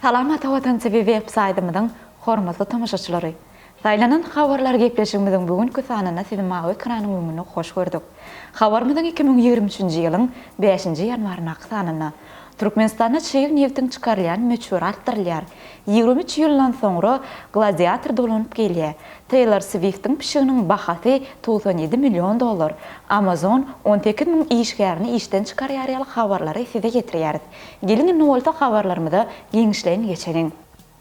Salam Ata Watan TV web saýtymyzyň hormatly tomaşaçylary! Saýlanan habarlar gepleşigimiziň bu günki sanynda sizi mawy ekranyň öňünde hoş gördük. Habarymyzyň 2023-nji ýylyň bäşinji ýanwaryndaky sanynda Türkmenistanda çig nebtiň çykarylýan möçberi artdyrylýar. 23 ýyldan soňra Gladiator dolanyp gelýär. Teýlor Swiftiň pişiginiň bahasy 97 million dollar. Amazon 18 müň işgärini işden çykarýar ýaly habarlary size ýetirýäris. Geliň indi bolsa habarlarymyza giňişleýin geçeliň.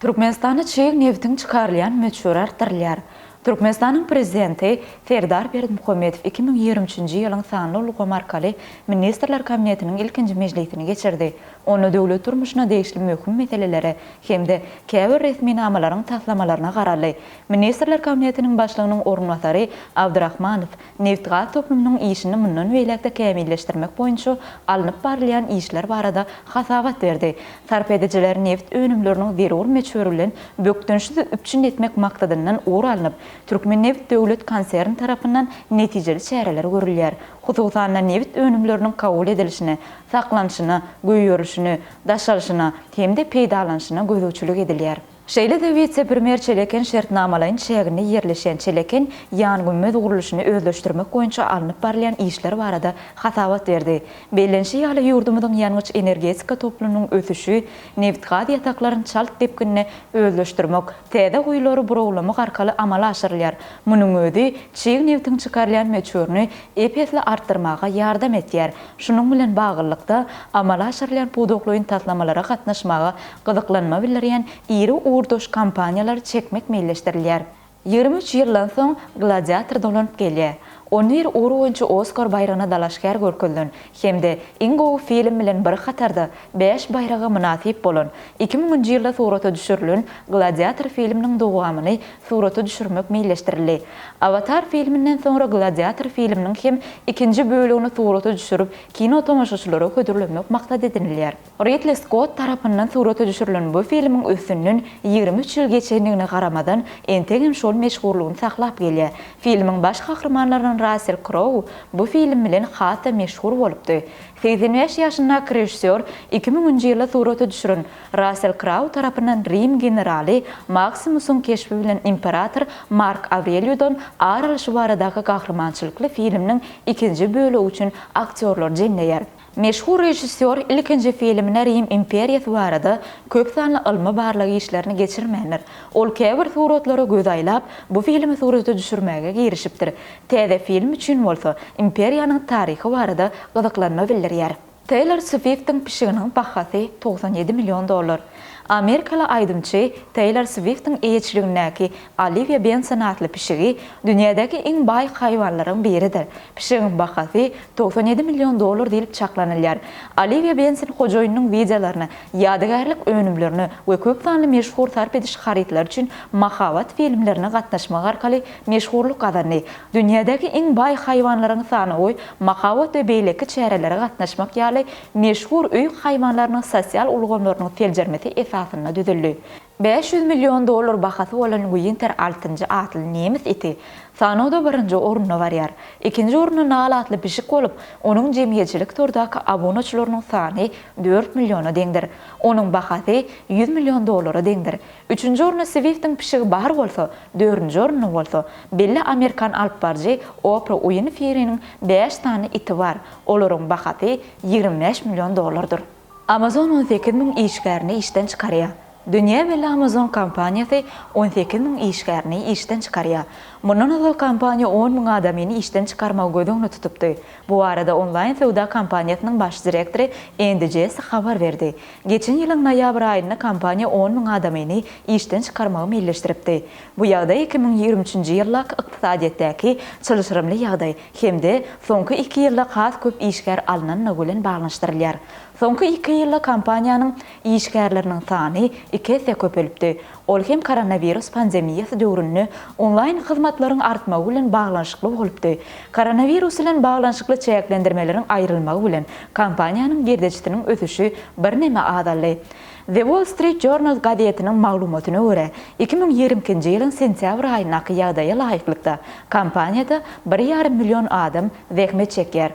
Türkmenistanda çig nebtiň çykarylýan möçberi artdyrylýar. Türkmenistanyň Prezidenti Serdar Berdimuhamedow 2023-nji ýylyň sanly ulgam arkaly Ministrler Kabinetiniň ilkinji mejlisini geçirdi. Onda döwlet durmuşyna degişli möhüm meselelere hem-de käbir resminamalaryň taslamalaryna garaldy. Ministrler Kabinetiniň Başlygynyň orunbasary Abdyrahmanow nebitgaz toplumynyň işini mundan beýläk-de kämilleşdirmek boýunça alnyp barylýan işler barada hasabat berdi. Sarp edijileri nebit önümleriniň zerur möçberi bilen bökdençsiz üpjün etmek maksadyndan ugur alnyp, Türkmennebit döwlet konserni tarapyndan netijeli çäreler görülýär. Hususan-da, nebit önümleriniň kabul edilişine, saklanyşyna, goýberilişine, daşalyşyna hem-de peýdalanyşyna gözegçilik edilýär. Şeýle-de wise-premýer Çeleken şertnamalaýyn çäginde ýerleşen Çeleken ýangümmez gurluşyny özleşdirmek boýunça alnyp barylýan işler barada hasabat berdi. Bellenişi ýaly, ýurdumyzyň ýangyç-energetika toplumynyň ösüşi nebitgaz ýataklaryny çalt depginde özleşdirmek, täze guýulary burawlamak arkaly amala aşyrylýar. Munuň özi çig nebtiň çykarylýan möçberini ep-esli artdyrmaga ýardam etýär. Şunuň bilen baglylykda, amala aşyrylýan pudaklaýyn taslamalara gatnaşmaga gyzyklanma bildirýän iri ugurdaş kompaniýalary çekmek meýilleşdirilýär. 23 ýyldan soň Gladiator dolanyp gelýär. 11 ugur boýunça Oskar baýragyna dalaşgär görkezilen hem-de iň gowy film bilen bir hatarda bäş baýraga mynasyp bolan, 2000-nji ýylda surata düşürilen Gladiator filminiň dowamyny surata düşürmek meýilleşdirildi. Awatar filminden soňra Gladiator filminiň hem ikinji bölegini surata düşürip, kino tomaşaçylara hödürlemek maksat edinilýär. Ridli Skott tarapyndan surata düşürilen bu filmiň üstünden 23 ýyl geçendigine garamazdan, entegem şol meşhurlygyny saklap gelýär. Filmiň baş gahrymanlaryndan Rassel Krou bu film bilen has-da meşhur bolupdy. 85 ýaşyndaky režissýor 2000-nji ýylda surata düşüren Rassel Krau tarapyndan rim generaly Maksimusyň keşbi bilen imperator Mark Awreliýudan ar alyşy baradaky gahrymançylykly filminiň ikinji bölegi üçin aktýorlary jemleýär. Meşhur režissýor ilkinji filmine Rim imperiýasy barada köp sanly ylmy-barlag işlerini geçirmändir. Ol käbir suratlara göz aýlap, bu filmi surata düşürmäge girişipdir. Täze film üçin bolsa imperiýanyň taryhy barada gyzyklanma bildirýär. Teýlor Swiftiň pişiginiň bahasy 97 million dollar. Amerikaly aýdymçy Teýlor Swiftiň eýeçiligindäki Oliwiýa Benson atly pişigi dünýädäki iň baý haýwanlaryň biridir. Pişigiň bahasy 97 million dollar diýlip çaklanylýar. Oliwiýa Benson hojaýynynyň wideolaryna, ýadygärlik önümlerine we köp sanly meşhur sarp ediş harytlary üçin mahabat filmlerine gatnaşmak arkaly meşhurlyk gazandy. Dünýädäki iň baý haýwanlaryň sanawy mahabat we beýleki çärelere gatnaşmak ýaly meşhur öý haýwanlarynyň sosial ulgamlarynyň seljermesi esasynda düzüldi. 500 million dollar bahasy bolan Winter altynjy atly nemes iti sanawda birinji orunda barýar. Ikinji orunda Nal atly pişik bolup, onuň jemgyýetçilik tordaky abunaçylarynyň sany dört milliona deňdir. Onuň bahasy 100 million dollara deňdir. Üçünji orunda Swiftiň pişigi bar bolsa, dördünji orunda bolsa, belli amerikan alypbaryjy Opra Uinfriniň bäş sany iti bar, olaryň bahasy 25 million dollardyr. Amazon 18 müň işgärini işden çykarýar. Dünýä belli Amazon kompaniýasy 18 müň işgärini işden çykarýar. Mundan ozal kompaniýa 10 müň adamyny işden çykarmagy göz öňünde tutupdy. Bu barada onlaýn söwda kompaniýasynyň baş direktory Endi Jessi habar berdi. Geçen ýylyň noýabr aýynda kompaniýa 10 müň adamyny işden çykarmagy meýilleşdiripdi. Bu ýagdaý 2023-nji ýyldaky ykdysadyýetdäki çylşyrymly ýagdaý hem-de soňky iki ýylda has köp işgär alnanlygy bilen baglanyşdyrylýar. Soňky iki ýylda kompaniýanyň işgärleriniň sany iki esse köpelipdi. Ol hem koronawirus pandemiýasy döwründe onlaýn hyzmatlaryň artmagy bilen baglanyşykly bolupdy. Koronawirus bilen baglanyşykly çäklendirmeleriň aýrylmagy bilen kompaniýanyň girdejisiniň ösüşi birneme azaldy. The Wall Street Journal gazetiniň maglumatyna görä, 2022-nji ýylyň sentýabr aýyndaky ýagdaýa laýyklykda, kompaniýada bir ýarym million adam zähmet çekýär.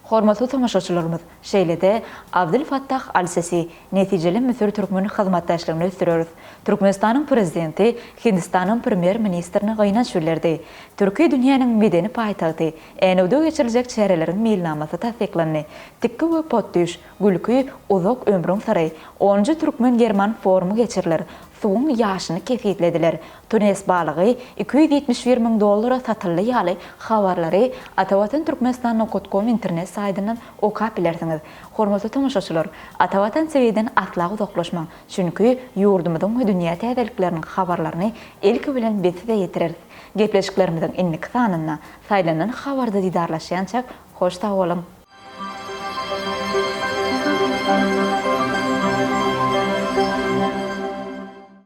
Hormatly tomaşaçylarymyz, şeýle-de Abdel Fattah Al-Sisi, Netijeli müsür-türkmen hyzmatdaşlygyny ösdüreris. Türkmenistanyň Prezidenti Hindistanyň Premýer-ministrine gynanç bildirdi. Türki dünýäniň medeni paýtagty Änewde geçiriljek çäreleriň meýilnamasy tassyklandy. Tikgi we potdüş, gülki, uzak ömrüň syry. Onunjy türkmen-german forumy geçiriler. Suwuň ýaşyny kesgitlediler. Tunes balygy 271 müň dollara satyldy ýaly habarlary Atavatan Türkmenistan nokat kom internet saýtyndan okap bilersiňiz. Hormatly tomaşaçylar, Atavatan TV-den asla uzaklaşmaň, çünki ýurdumyzyň we dünýä täzelikleriniň habarlaryny ilki bilen biz size ýetireris. Gepleşiklerimiziň indiki sanynda Saýlanan habarda didarlaşýançak hoş sag boluň!